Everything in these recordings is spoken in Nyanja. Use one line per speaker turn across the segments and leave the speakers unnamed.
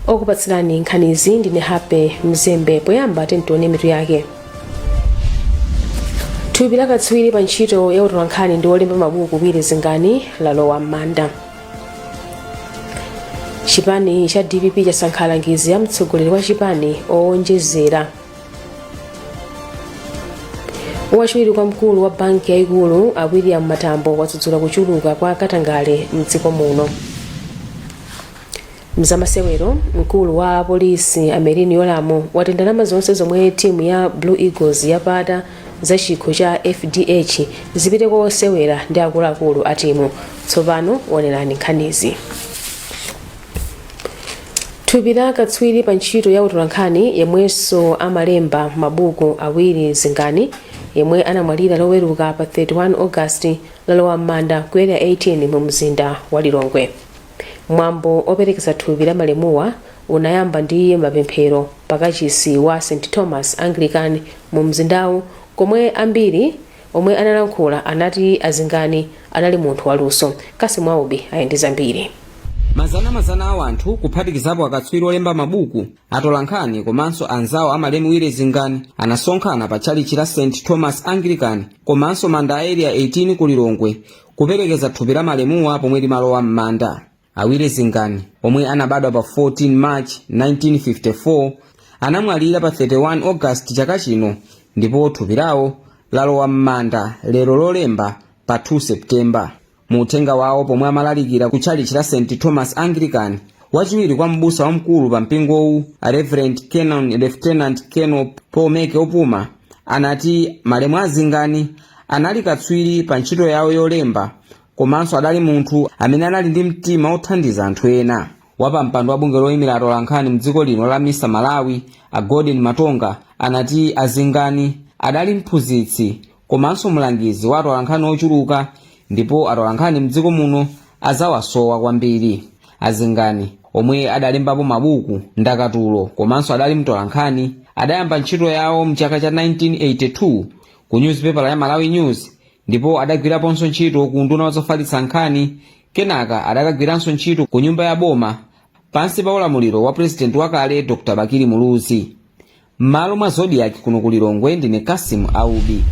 Okupatsirani nkhanizi ndine Happy Mzembe. Poyamba tione mitu yake. Thupi la katswiri pa ntchito ya utolankhani ndi wolemba mabuku Willie Zingani lalowa m'manda. Chipani cha DPP chasankha alangizi a mtsogoleri wa chipani owonjezera. Wachiwiri kwa mkulu wa banki yayikulu a William Matambo wadzudzula kuchuluka kwa katangale mdziko muno. Mzamasewero, mkulu wa polisi a Merlyne Yolamu wati ndalama zonse zomwe timu ya Blue Eagles yapata za chikho cha FDH zipite kwa osewera ndi akuluakulu a timu. Tsopano onerani nkhanizi. Thupi la katswiri pa ntchito ya utolankhani yemwenso amalemba mabuku a Willie Zingani, yemwe anamwalira Loweruka pa 31 August, lalowa m'manda ku Area 18 mu mzinda wa Lilongwe. Mwambo operekeza thupi la malemuwa unayamba ndi mapemphero pakachisi wa St Thomas Anglican mu mzindawu, komwe ambiri omwe analankhula anati a Zingani anali munthu waluso. Kasimu Aubi ali ndi zambiri.
Mazanamazana a anthu, kuphatikizapo akatswiri olemba mabuku, atolankhani komanso anzawo a malemu Willie Zingani, anasonkhana pa tchalitchi la St Thomas Anglican komanso manda a Area 18 ku Lilongwe kuperekeza thupi la malemuwa pomwe limalowa m'manda. A Willie Zingani, omwe anabadwa pa 14 March 1954, anamwalira pa 31 August chaka chino ndipo thupi lawo lalowa m'manda lero Lolemba pa 2 September. Mu uthenga wawo pomwe amalalikira ku tchalitchi la St Thomas Anglican, wachiwiri kwa m'busa wamkulu pa mpingowu, a Reverend Canon Lieutenant Colonel Paul Meke opuma, anati malemu a Zingani anali katswiri pa ntchito yawo yolemba komanso adali munthu amene anali ndi mtima wothandiza anthu ena. Wapampando wa bungwe loyimira atolankhani mdziko lino la MISA Malawi, a Golden Matonga, anati a Zingani adali mphunzitsi komanso mlangizi wa atolankhani ochuluka ndipo atolankhani mdziko muno azawasowa kwambiri. A Zingani, omwe adalembapo mabuku, ndakatulo komanso adali mtolankhani, adayamba ntchito yawo mchaka cha 1982 ku newspaper ya Malawi News ndipo adagwiraponso ntchito ku unduna wa zofalitsa nkhani. Kenaka adakagwiranso ntchito ku nyumba ya boma pansi pa ulamuliro wa purezidenti wakale Dr Bakili Muluzi. M'malo mwa Zodiak kuno ku Lilongwe, ndine Kasim Aubi.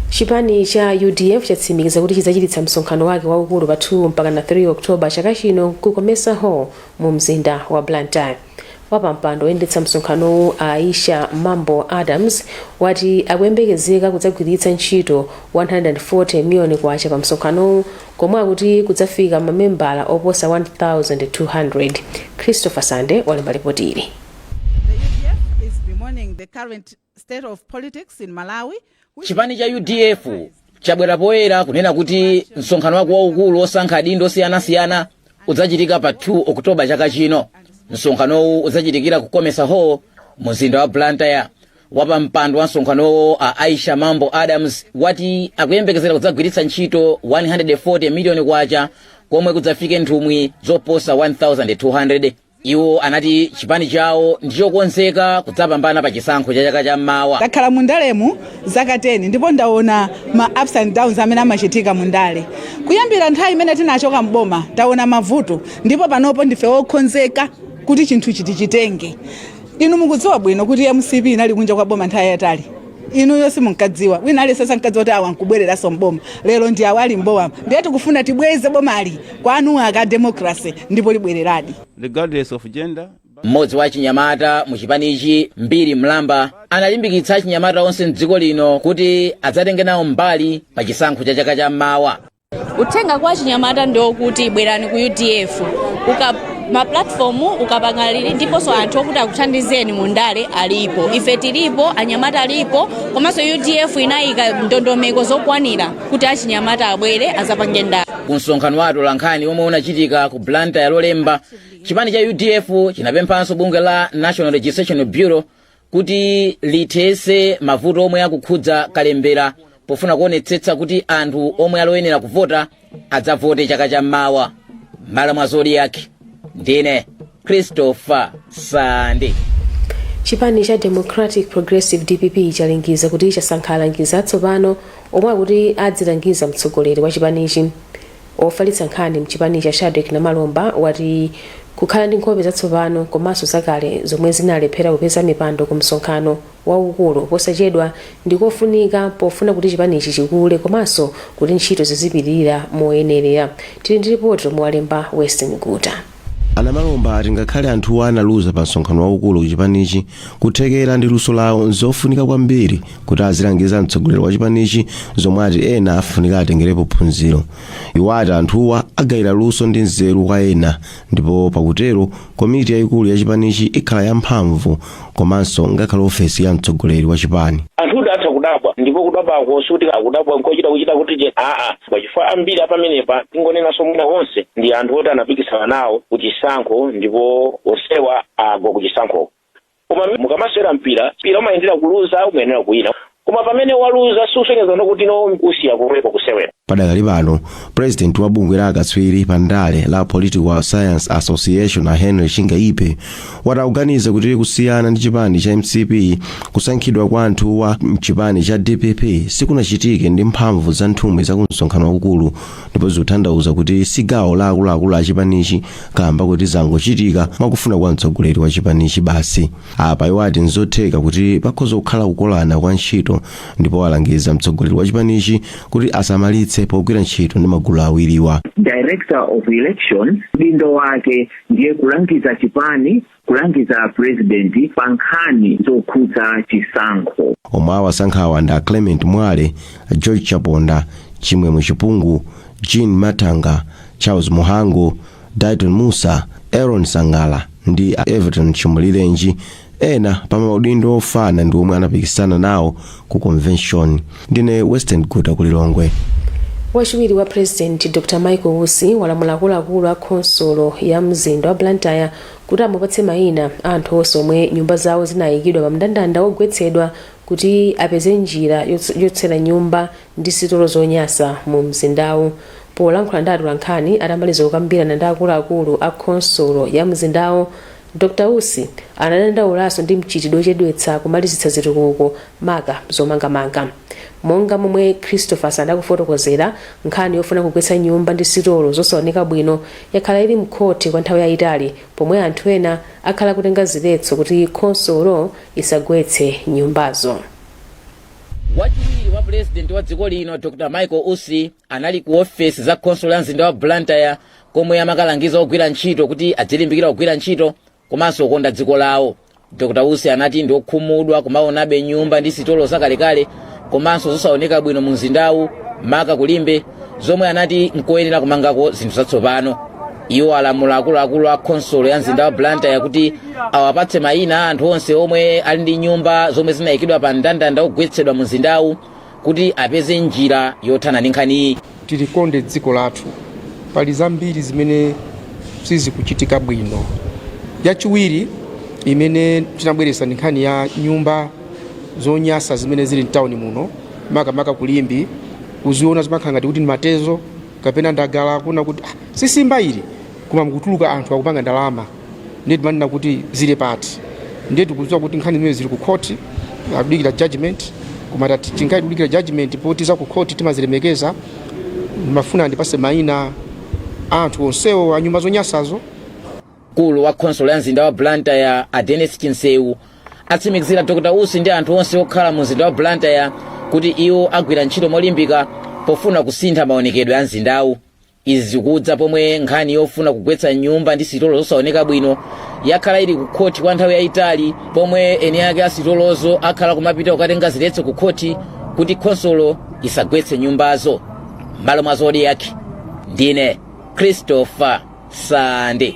Chipani cha UDF chatsimikiza kuti chidzachititsa msonkhano wake waukulu pa 2 mpaka na 3 October chaka chino ku Comesa Hall mu mzinda wa Blantyre. Wapampando woyendetsa msonkhanowu, Aisha Mambo Adams, wati akuyembekezeka kudzagwiritsa ntchito 140 miliyoni kwacha pa msonkhanowu, komwe akuti kudzafika mamembala oposa 1200. Christopher Sande walemba ripoti ili.
The UDF is bemoaning the current state of politics in Malawi.
Chipani cha UDF chabwera poyera kunena kuti msonkhano wake waukulu wosankha adindo osiyanasiyana udzachitika pa 2 Okutoba chaka chino. Msonkhanowu udzachitikira ku Comesa Hall mu mzinda wa Blantyre. Wapampando wa msonkhanowo, a Aisha Mambo Adams, wati akuyembekezera kudzagwiritsa ntchito 140 miliyoni kwacha komwe kudzafike nthumwi zoposa 1200. Iwo anati chipani chawo ndichokonzeka kudzapambana pa chisankho cha chaka cham'mawa.
Ndakhala mundalemu zaka 10 ndipo ndaona ma ups and downs amene amachitika mundale. Kuyambira nthawi imene tinachoka mboma taona mavuto, ndipo panopo ndife wokonzeka kuti chinthu chitichitenge. Inu mukudziwa bwino kuti MCP inali kunja kwa boma nthawi yayitali. Inuyo simunkadziwa, wina aliyense sankadziwa kuti awa nkubwereranso mboma. Lero ndi awa ali mboma, ndiye tikufuna tibweze bomali kwa eni ake a democracy, ndipo libwereradi.
Regardless of gender.
Mmodzi wa achinyamata mu chipanichi, Mbiri Mlamba, analimbikitsa achinyamata onse mdziko lino kuti adzatenge nawo mbali pa chisankho cha chaka cham'mawa.
Uthenga kwa achinyamata ndi okuti bwerani ku UDF. Uka ma platform ukapanga lili, ndiponso anthu okuti akuthandizeni mu ndale alipo. Ife tilipo, anyamata alipo, komanso UDF inayika ndondomeko zokwanira kuti achinyamata abwere azapange ndale.
Ku msonkhano wa atolankhani omwe unachitika ku Blantyre Lolemba, chipani cha UDF chinapemphanso bungwe la National Registration Bureau kuti lithetse mavuto omwe akukhudza kalembera pofuna kuonetsetsa kuti anthu omwe ali oyenera kuvota adzavote chaka cham'mawa. M'malo mwa Zodiak, ndine Christopher Sande.
Chipani cha Democratic Progressive, DPP, chalengeza kuti chasankha alangizi atsopano omwe akuti adzilangiza mtsogoleri wa chipanichi. Ofalitsa nkhani mchipani cha, Shadric Namalomba, wati Kukhala ndi nkhope zatsopano komanso zakale zomwe zinalephera kupeza mipando ku msonkhano waukulu posachedwa ndikofunika pofuna kuti chipanichi chikule komanso kuti ntchito zizipitirira moyenerera. Tili ndi ripoti lomwe walemba Western Guta.
A Namalomba ati ngakhale anthuwa analuza pa msonkhano waukulu kuchipanichi, kuthekera ndi luso lawo nzofunika kwambiri kuti azilangiza mtsogoleri wa chipanichi, zomwe ati ena afunika atengerepo phunziro. Iwo ati anthuwa agayira luso ndi nzeru kwa ena, ndipo pakutero komiti yayikulu ya chipanichi ikhala yamphamvu komanso ngakhale ofesi ya mtsogoleri wa chipani.
Anthu atha kudabwa, ndipo kudabwako sikuti akudabwa nkochita kuchita kuti je, aa, pachifukwa ambiri apamenepa, tingonenanso mwina onse ndi anthu oti anapikisana nawo kuchisankho, ndipo onsewa agwa kuchisankho. Koma mukamasewera mpira, mpira umayendera kuluza, umayenera kuwina, koma pamene waluza susonyeza kuti no usiya komweko kusewera.
Padakali pano, president wa bungwe la akatswiri pa ndale la Political Science Association, a Henry Chingaipe, wati akuganiza kuti kusiyana ndi chipani cha MCP, kusankhidwa kwa anthuwa mchipani cha DPP sikunachitike ndi mphamvu za nthumwi za kumsonkhano waukulu, ndipo zikutanthauza kuti si gawo la akuluakulu a chipanichi, kamba kuti zangochitika mwakufuna kwa mtsogoleri wa chipanichi basi. Apa iwo ati nzotheka kuti pakhoza kukhala kukolana kwa ntchito, ndipo alangiza mtsogoleri wa chipanichi kuti asamalitse pogwira ntchito ndi magulu awiriwa.
Director of Elections udindo wake ndiye kulangiza chipani, kulangiza president pa nkhani zokhudza chisankho.
Omwe awasankhawa ndi a Clement Mwale, George Chaponda, Chimwemwe Chipungu, Jean Matanga, Charles Muhango, Dayton Musa, Aaron Sangala ndi Everton Chimulirenji, ena pa maudindo ofana ndi omwe anapikisana nawo ku convention. Ndine Western Guta, kulilongwe.
Wachiwiri wa President Dr Michael Usi walamula akuluakulu a khonsolo ya mzinda wa Blantyre kuti amupatse mayina a anthu onse omwe nyumba zawo zinayikidwa pa mndandanda wogwetsedwa, kuti apeze njira yotsera nyumba ndi sitolo zonyasa mu mzindawu. Polankhula ndi atolankhani atamaliza kukambirana ndi akuluakulu a khonsolo ya mzindawu, Dr Usi anadandaulaso ndi mchitidwe ochedwetsa kumalizitsa zitukuko, maka zomangamanga. Monga momwe Christopher sadakufotokozera, nkhani yofuna kugwetsa nyumba ndi sitolo zosaoneka bwino yakhala ili mkhoti kwa nthawi yayitali, pomwe anthu ena akhala kutenga ziletso kuti khonsolo isagwetse nyumbazo.
Wachiwiri wa purezidenti wa dziko lino Dr Michael Usi anali ku ofesi za khonsolo ya mzinda wa Blantyre, komwe amakalangiza ogwira ntchito kuti adzilimbikira kugwira ntchito komanso kukonda dziko lawo. Dr Usi anati ndi okhumudwa kumaonabe nyumba ndi sitolo zakalekale komanso zosaoneka bwino mu mzindawu, maka kulimbe, zomwe anati nkoyenera kumangako zinthu zatsopano. Iwo alamula akuluakulu a khonsolo ya mzinda wa Blantyre kuti awapatse mayina a anthu onse omwe ali ndi nyumba zomwe zinayikidwa pa mndandanda ogwetsedwa mu mzindawu, kuti apeze njira yothana ndi nkhaniyi.
Tilikonde dziko lathu. Pali zambiri zimene sizikuchitika bwino. Yachiwiri imene tinabweretsa ndi nkhani ya nyumba zonyasa zimene zili mtawuni muno, makamaka kulimbi. Kuziona zimakhala ngati kuti ndi matezo kapena ndagala, kuona kuti ah, sisimba ili, koma mukutuluka anthu akupanga ndalama. Ndiye timanena kuti zili pati? Ndiye tikudziwa kuti nkhani zimene zili ku khoti, akudikira judgment, koma tati tingali kudikira judgment, poti za ku khoti timazilemekeza. Ndimafuna ndipase mayina a anthu onsewo a nyumba zonyasazo.
Mkulu wa khonsolo ya mzinda wa Blantyre a Dennis Chinseu atsimikizira Dr Usi ndi anthu onse okhala mu mzinda wa Blantyre kuti iwo agwira ntchito molimbika pofuna kusintha maonekedwe a mzindawu. Izi zikudza pomwe nkhani yofuna kugwetsa nyumba ndi sitolo zosaoneka bwino yakhala ili ku khoti kwa nthawi yayitali, pomwe eni ake a sitolozo akhala kumapita kukatenga ziletso ku khoti kuti khonsolo isagwetse nyumbazo. M'malo mwa Zodiak, ndine Christopher Sande.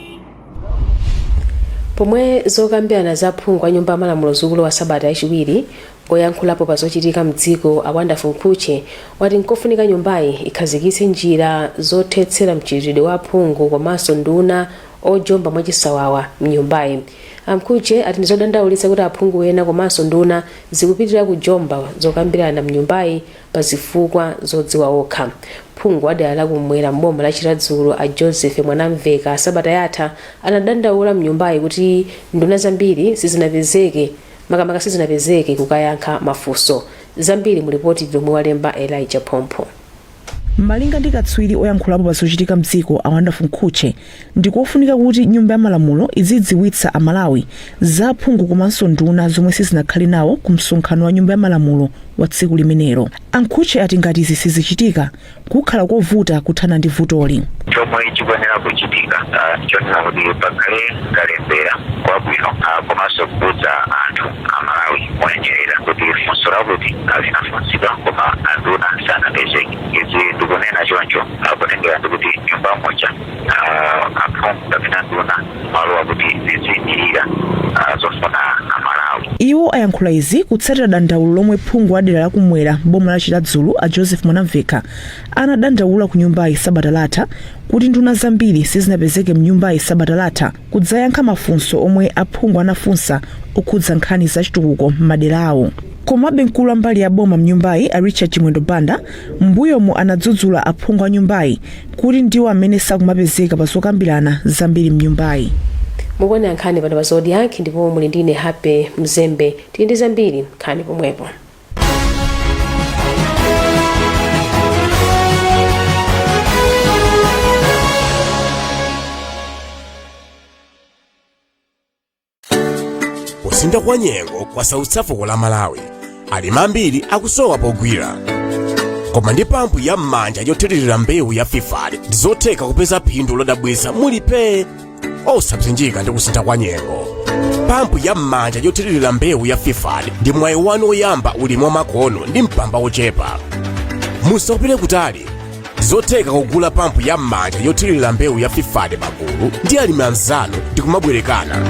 Pomwe zokambirana za phungu a Nyumba ya Malamulo zikulowa sabata yachiwiri, oyankhulapo pa zochitika mdziko a Wonderful Mkhutche wati nkofunika nyumbayi ikhazikitse njira zothetsera mchitidwe wa phungu komanso nduna ojomba mwachisawawa mnyumbayi. Amkhutche ati ndizodandaulitsa kuti aphungu ena komanso nduna zikupitirira kujomba zokambirana mnyumbayi pa zifukwa zodziwa okha. Phungu wa dera lakumwera mboma la Chiradzulu a Joseph Mwanamveka sabata yatha anadandaula mnyumbayi kuti nduna zambiri sizinapezeke, makamaka sizinapezeke kukayankha mafunso. Zambiri mu lipoti lomwe walemba Elijah Phompho.
Malinga ndi katswiri oyankhulapo pa zochitika mdziko a Wonderful Mkhutche, ndikofunika kuti Nyumba ya Malamulo izidziwitsa Amalawi za aphungu komanso nduna zomwe sizinakhale nawo ku msonkhano wa Nyumba ya Malamulo wa tsiku limenelo. A Mkhutche ati ngati izi sizichitika, kukhala kovuta kuthana ndi vutoli.
Chomwe chikuyenera kuchitika chonena kuti pakhale kalembera kwabwino komanso kuuza anthu Amalawi moyenerera kuti funso lakuti linafunsidwa koma anduna sanapezeke. Izi ndikunena choncho potengera ndi kuti nyumba muja aphungu kapena nduna malowa kuti ziziyimirira zofuna Amalawi.
Iwo ayankhula izi kutsatira dandaulo lomwe phungu wa dera la kumwera boma la Chiradzulu a Joseph Mwanamvekha anadandaula ku nyumbayi sabata latha kuti nduna zambiri sizinapezeke mnyumbayi sabata latha kudzayankha mafunso omwe aphungu anafunsa okhudza nkhani za chitukuko m'madera awo. Komabe mkulu wa mbali ya boma mnyumbayi a Richard Chimwendo Banda m'mbuyomu anadzudzula aphungu a nyumbayi kuti ndiwo amene sakumapezeka pa zokambirana zambiri mnyumbayi.
Mukuonera nkhani pano pa Zodiak ndipo muli ndine Happy Mzembe. Tili ndi zambiri, khalani pomwepo.
Kusintha kwa nyengo kwasautsa fuko la Malawi. Alimi ambiri akusowa pogwira, koma ndi pampu ya m'manja yothirira mbewu ya Fifad ndizotheka kupeza phindu lodabwitsa muli phe osapsinjika ndi kusintha kwa nyengo. Pampu ya m'manja yothirira mbewu ya Fifad ndi mwayi wanu woyamba ulimi wamakono ndi mpamba wochepa. Musapite kutali, ndizotheka kugula pampu ya m'manja yothirira mbewu ya Fifad pagulu ndi alimi anzanu ndi kumabwerekana.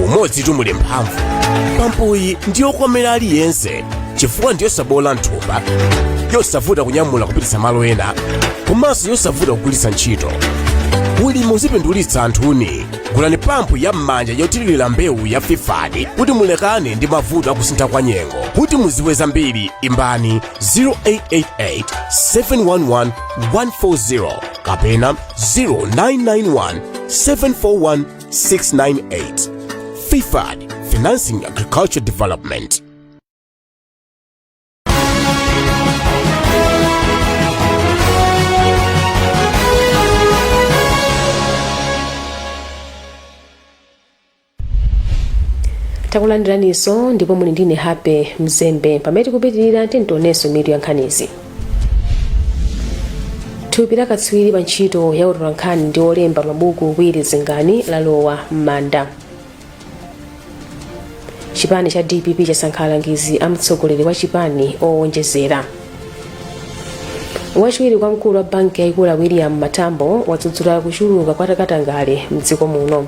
Umodzi muli mphamvu. Pampuyi ndiyokomera aliyense chifukwa ndiyosabola mthumba, yosavuta kunyamula kupititsa malo ena, komanso yosavuta kugwiritsa ntchito. Ulimi uzipindulitsa anthuni. Gulani pampu ya m'manja yothirira mbewu ya Fifad kuti mulekane ndi mavuto akusintha kwa nyengo. Kuti muziwe zambiri, imbani 0888 711 140 kapena 0991 741 698. Fifad, financing agriculture development.
Takulandiraninso ndipo muli ndine Happy Mzembe. Pamene tikupitirira, tionenso mitu ya nkhanizi. Thupi la katswiri pa ntchito ya utolankhani ndi olemba mabuku Willie Zingani lalowa m'manda. Chipani cha DPP chasankha alangizi a mtsogoleri wa chipani owonjezera. Wachiwiri kwa mkulu wa banki yayikulu William Matambo wadzudzula kuchuluka kwa katangale mdziko muno.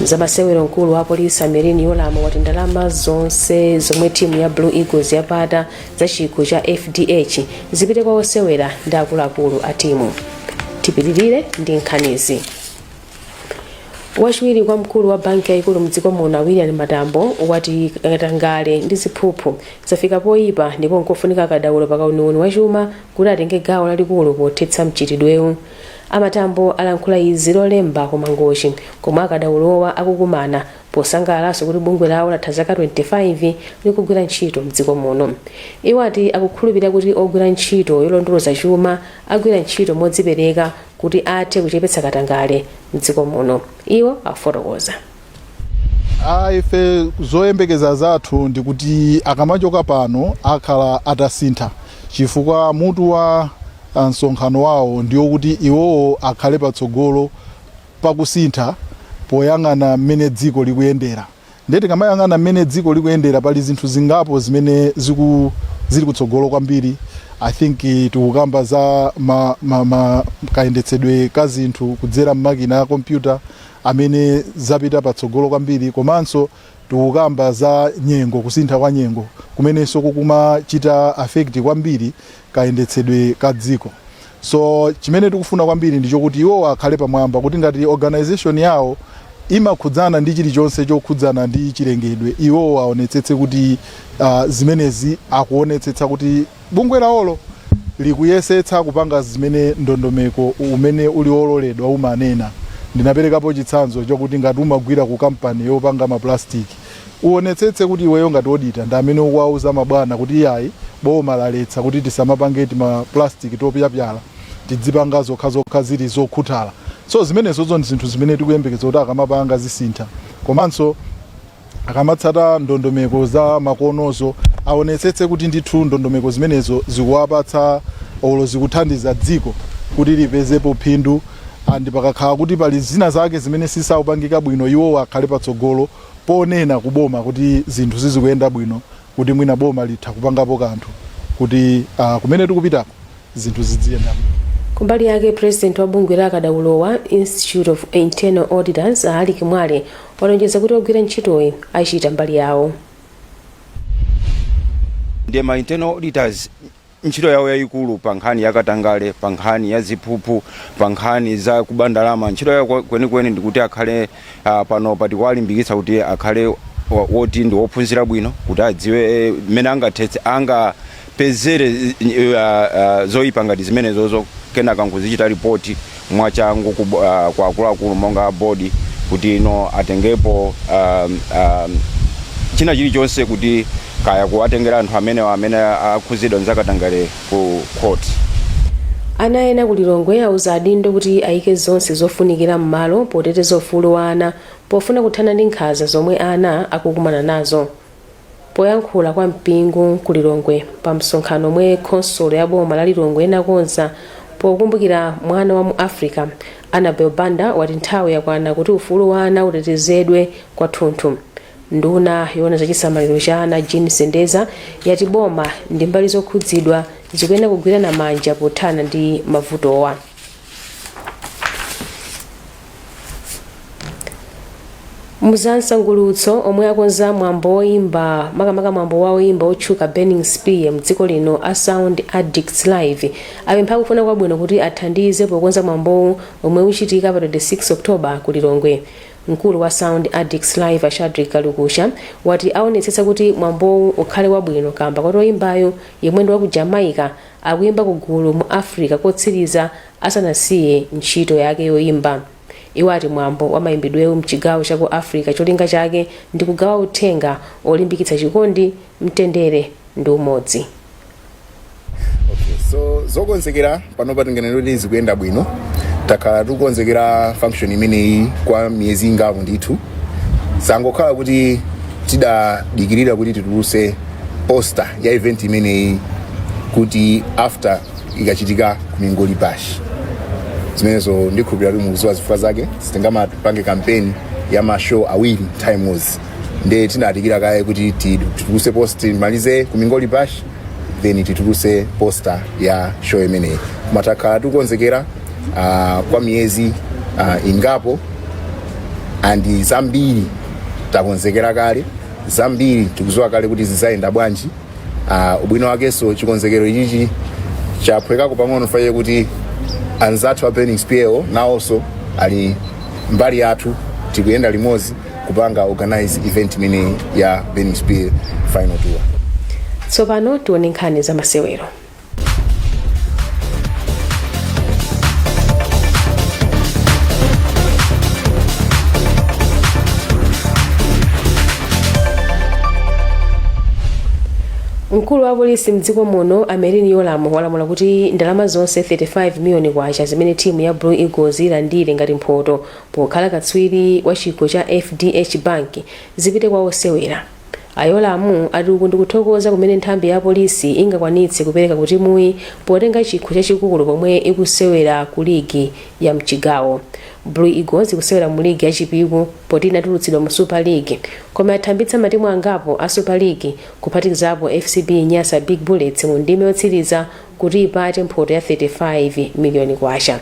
Zamasewero, mkulu wa apolisi Merlyne Yolamu wati ndalama zonse zomwe timu ya Blue Eagles yapata za chikho cha FDH zipite kwa osewera ndi akuluakulu a timu. Tipitirire ndi nkhanizi. Wachiwiri kwa mkulu wa banki yayikulu mdziko muno William Matambo wati katangale ndi ziphuphu zafika poyipa ndipo nkofunika akadaulo pakauniuni wa chuma kuti atenge gawo lalikulu pothetsa mchitidwewu. A Matambo alankhula izi Lolemba ku Mangochi komwe akadaulowa akukumana posangalalanso kuti bungwe lawo latha zaka 25 likugwira ntchito mdziko muno. Iwo ati akukhulupirira kuti ogwira ntchito yolondoloza chuma agwira ntchito modzipereka kuti athe kuchepetsa katangale mdziko muno. Iwo afotokoza.
Ife zoyembekeza zathu ndikuti akamachoka pano akhala atasintha, chifukwa mutu wa msonkhano wawo ndiwokuti iwowo akhale patsogolo pakusintha poyang'ana mmene dziko likuyendera. Ndiye tikamayang'ana mmene dziko likuyendera, pali zinthu zingapo zimene zili kutsogolo kwambiri. I think tikukamba za ma kayendetsedwe ka zinthu kudzera mmakina a kompyuta amene zapita patsogolo kwambiri, komanso tikukamba za nyengo, kusintha kwa nyengo kumenenso kukumachita affect kwambiri kayendetsedwe ka dziko. So chimene tikufuna kwambiri ndichokuti iwowo akhale pamwamba, kuti ngati organization yawo imakhudzana ndi chilichonse chokhudzana ndi chilengedwe, iwowo aonetsetse kuti zimenezi akuonetsetsa kuti bungwe lawolo likuyesetsa kupanga zimene ndondomeko umene uli wololedwa umanena. Ndinaperekapo chitsanzo chokuti ngati umagwira ku kampani yopanga maplastiki, uonetsetse kuti iweyo ngati auditor ndi amene ukuwauza mabwana kuti iyayi, Boma laletsa kuti tisamapange tima plastic topyapyala, tidzipanga zokhazokha zili zokhuthala. So zimenezozo ndi zinthu zimene tikuyembekeza kuti akamapanga zisintha. Komanso akamatsata ndondomeko za makonozo, aonetsetse kuti ndithu ndondomeko zimenezo zikuwapatsa olo zikuthandiza dziko kuti lipezepo phindu. And pakakhala kuti pali zina zake zimene sisakupangika bwino, iwowo akhale patsogolo ponena kuboma kuti zinthu sizikuyenda bwino, kuti mwina boma litha kupangapo kanthu kuti kumene tikupitako zinthu zidziyenda bwino.
Kumbali yake, president wa bungwe la akadaulowa, Institute of Internal Auditors, a Alick Mwale, walonjeza kuti ogwira ntchitoyi achita mbali yawo.
Ndiye ma internal auditors ntchito yawo yayikulu pa nkhani ya katangale, pa nkhani ya ziphuphu, pa nkhani za kuba ndalama, ntchito yawo kwenikweni ndikuti akhale pano patikuwalimbikitsa kuti akhale woti ndi wophunzira bwino, kuti adziwe mmene angathetse, angapezere zoyipa ngati zimenezozo, kenaka nkuzichita ripoti mwachangu kwa akuluakulu monga bodi, kuti ino atengepo china chilichonse, kuti kaya kuwatengera anthu amenewa amene akhuzidwa nzakatangale ku court.
Ana ena ku Lilongwe auza adindo kuti ayike zonse zofunikira m'malo poteteza ufulu wa ana pofuna kuthana ndi nkhanza zomwe ana akukumana nazo. Poyankhula kwa mpingo ku Lilongwe pa msonkhano omwe khonsolo ya boma la Lilongwe inakonza pokumbukira mwana wa mu Africa, Annabel Banda wati nthawi yakwana kuti ufulu wa ana utetezedwe kwathunthu. Nduna yoona zachisamaliro cha ana, Jean Sendeza, yati boma ndi mbali zokhudzidwa zikuyenera kugwirana manja pothana ndi mavutowa. Muzamsangulutso, omwe akonza mwambo woimba, makamaka mwambo wa woimba otchuka Burning Spear mdziko lino, a Sound Addicts Live, apempha akufuna kwabwino kuti athandize pokonza mwambowu omwe uchitika pa 26 October ku Lilongwe. Mkulu wa Sound Addicts Live, a Shadrick Kalukusha, wati aonetsetsa kuti mwambowu ukhale wabwino kamba koti oyimbayo, yemwe ndi wa ku Jamaica, akuyimba ku gulu mu Africa kotsiriza asanasiye ntchito yake yoyimba. Iwo ati mwambo wa mayimbidwewu mchigawo cha ku Africa cholinga chake ndi kugawa uthenga olimbikitsa chikondi, mtendere ndi umodzi.
Okay, so zokonzekera panopa tinganene kuti zikuyenda bwino. Takhala tikukonzekera function imeneyi kwa miyezi ingapo ndithu. Zangokhala kuti tidadikirira kuti tituluse poster ya event imeneyi kuti after ikachitika ku Mingoli Bash. Zimenezo ndikhulupirira kuti mukuziwa zifukwa zake, sitingamapange campaign ya ma show awiri nthawi imodzi. Nde tinadikira kaye kuti tituluse poster, timalize ku Mingoli Bash, then tituluse poster ya show imeneyi. Koma takhala tikukonzekera kwa miyezi ingapo and zambiri takonzekera kale, zambiri tikuziwa kale kuti zizayenda bwanji. Ubwino wakenso chikonzekero ichichi chaphwekako pang'ono faye kuti anzathu a Burning Spear nawonso ali mbali yathu, tikuyenda limodzi kupanga organize event imeneyi ya Burning Spear final tour.
Tsopano tione nkhani za masewero. Mkulu wa polisi mdziko muno, a Merlyne Yolamu, walamula kuti ndalama zonse 35 miliyoni kwacha zimene timu ya Blue Eagles ilandire ngati mphoto pokhala katswiri wa chikho cha FDH Bank zipite kwa osewera. A Yolamu ati uku ndikuthokoza kumene nthambi ya polisi ingakwanitse kupereka ku timuyi potenga chikho chachikulu pomwe ikusewera ku ligi ya mchigawo. Blue Eagles ikusewera mu ligi ya Chipiku poti inatulutsidwa mu Super League, koma yathambitsa matimu angapo a Super League kuphatikizapo FCB Nyasa Big Bullets mu ndime yotsiriza kuti ipate mphoto ya 35 miliyoni kwacha.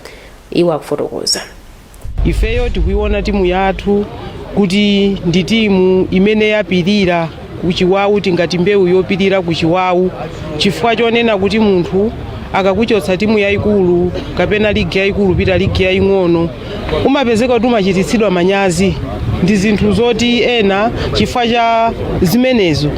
Iwo akufotokoza.
Ifeyo tikuiona timu yathu kuti ndi timu imene yapirira kuchiwawu, tingati mbewu yopirira kuchiwawu, chifukwa chonena kuti munthu akakuchotsa timu yayikulu kapena ligi yayikulu pita ligi yaying'ono, umapezeka kuti umachititsidwa manyazi ndi zinthu zoti ena chifukwa cha zimenezo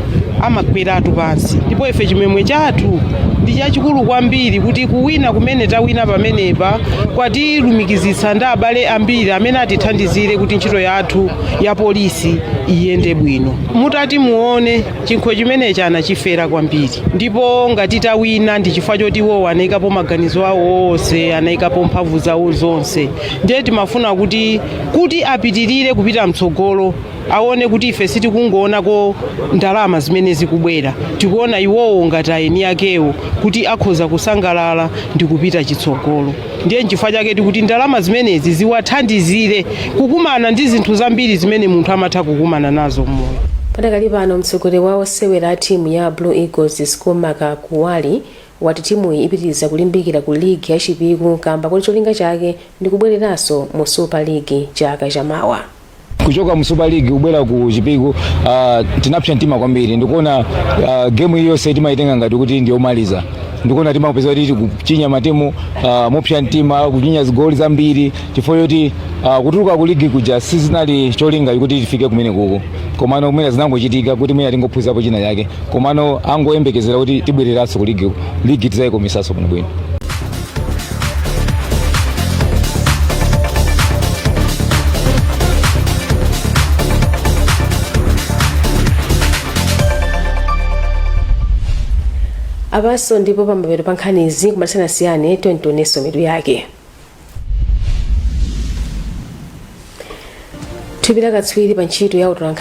amagweratu pansi. Ndipo ife chimwemwe chathu Ndi chachikulu kwambiri kuti kuwina kumene tawina pamenepa kwatilumikizitsa ndi abale ambiri amene atithandizire kuti ntchito yathu ya polisi iyende bwino. Mutati muone chikho chimenechi anachifera kwambiri, ndipo ngati tawina ndi chifukwa choti iwowo anayikapo maganizo awo onse, anayikapo mphamvu zawo zonse. Ndiye timafuna kuti apitirire kupita mtsogolo, aone kuti ife sitikungoonako ndalama zimene zikubwera, tikuona iwowo ngati aeni akewo kuti akhoza kusangalala ndi kupita chitsogolo. Ndiye nchifukwa chake tikuti ndalama zimenezi ziwathandizire kukumana ndi zinthu zambiri zimene munthu amatha kukumana nazo mmoyo.
Padakali pano, mtsogoleri wa osewera a timu ya Blue Eagles, Skomaka Kuwali, wati timuyi ipitiriza kulimbikira ku ligi ya Chipiku kamba kuti cholinga chake ndi kubwereranso mu Super League chaka chamawa.
Kuchoka mu Super League kubwera ku Chipiku, tinapsa mtima kwambiri. Ndikuona game iliyonse timayitenga ngati kuti ndiyomaliza. Ndikuona timapeza kuti tikuchinya matimu mopsa mtima, kuchinya zigoli zambiri, chifukwa choti kutuluka ku ligi kuja sizinali cholinga kuti tifike kumene kuko, komano kumene zinangochitika kuti mwina tingophunzirapo china chake. Komano angoyembekezera kuti tibwereranso ku ligi, ligi tidzayikomesanso bwinobwino.
Apanso ndipo pamapeto pa nkhanizi, koma tisanasiyane tionenso mitu yake. Thupi la katswiri pa ntchito ya utolankhani